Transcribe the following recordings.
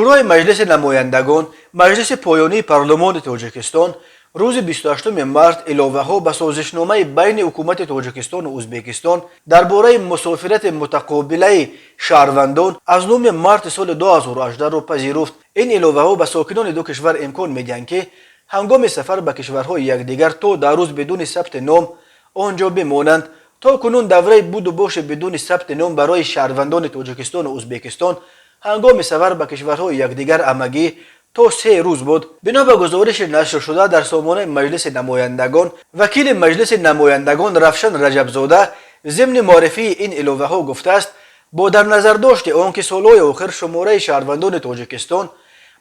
Шӯрои Маҷлиси намояндагон, Маҷлиси поёнии парлумони Тоҷикистон, рӯзи 28 март иловаҳо ба созишномаи байни ҳукумати Тоҷикистону Ӯзбекистон дар бораи мусофирати мутақобилаи шаҳрвандон аз 9 марти соли 2018-ро пазируфт. Ин иловаҳо ба сокинони ду кишвар имкон медиҳанд, ки ҳангоми сафар ба кишварҳои якдигар то 10 рӯз бидуни сабти ном он ҷо бимонанд. То кунун давраи буду боши бидуни сабти ном барои шаҳрвандони Тоҷикистону Ӯзбекистон ҳангоми сафар ба кишварҳои якдигар ҳамагӣ то 3 рӯз буд. Бино ба гузориши нашршуда дар сомонаи Маҷлиси намояндагон, вакили Маҷлиси намояндагон Равшан Раҷабзода зимни муаррифии ин иловаҳо гуфтааст, бо дар назардошти он ки солҳои охир шумораи шаҳрвандони Тоҷикистон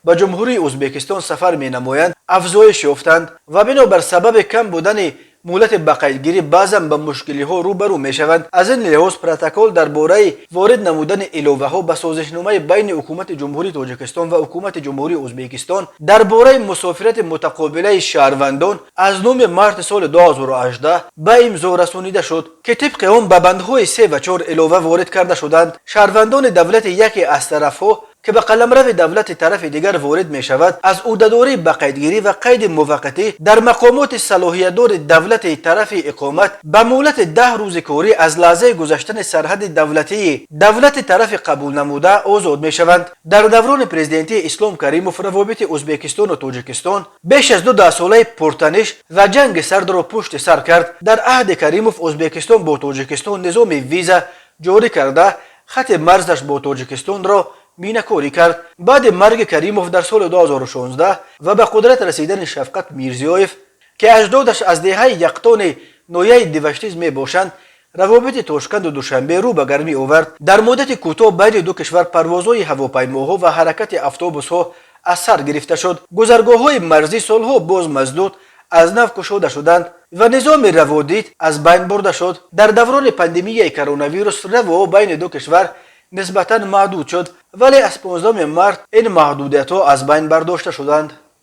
ба Ҷумҳурии Ӯзбекистон сафар менамоянд афзоиш ёфтанд ва бинобар сабаби кам будани муҳлати ба қайдгирӣ баъзан ба мушкилиҳо рӯбарӯ мешаванд, аз ин лиҳоз протокол дар бораи ворид намудани иловаҳо ба созишномаи байни ҳукумати Ҷумҳурии Тоҷикистон ва ҳукумати Ҷумҳурии Ӯзбекистон дар бораи мусофирати мутақобилаи шаҳрвандон аз 9 марти соли 2018 ба имзо расонида шуд, ки тибқи он ба бандҳои 3 ва 4 илова ворид карда шуданд. Шаҳрвандони давлати яке аз тарафҳо, ки ба қаламрави давлати тарафи дигар ворид мешавад, аз ӯҳдадории ба қайдгирӣ ва қайди муваққатӣ дар мақомоти салоҳиятдори давлати тарафи иқомат ба муҳлати 10 рӯзи корӣ аз лаҳзаи гузаштани сарҳади давлатии давлати тарафи қабулнамуда озод мешаванд. Дар даврони президентии Ислом Каримов равобити Ӯзбекистону Тоҷикистон беш аз ду даҳсолаи пуртаниш ва ҷанги сардро пушти сар кард. Дар аҳди Каримов Ӯзбекистон бо Тоҷикистон низоми виза ҷорӣ карда, хати марзаш бо Тоҷикистонро минакорӣ кард. Баъди марги Каримов дар соли 2016 ва ба қудрат расидани Шавкат Мирзиёев, ки аҷдодаш аз деҳаи Яқтони ноҳияи Деваштиз мебошанд, равобити Тошканду Душанбе рӯ ба гармӣ овард. Дар муддати кӯтоҳ байни ду кишвар парвозҳои ҳавопаймоҳо ва ҳаракати автобусҳо аз сар гирифта шуд. Гузаргоҳҳои марзӣ, солҳо боз масдуд, аз нав кушода шуданд ва низоми раводид аз байн бурда шуд. Дар даврони пандемияи коронавирус раву байни ду кишвар нисбатан маҳдуд шуд, вале аз 15 март ин маҳдудиятҳо аз байн бардошта шуданд.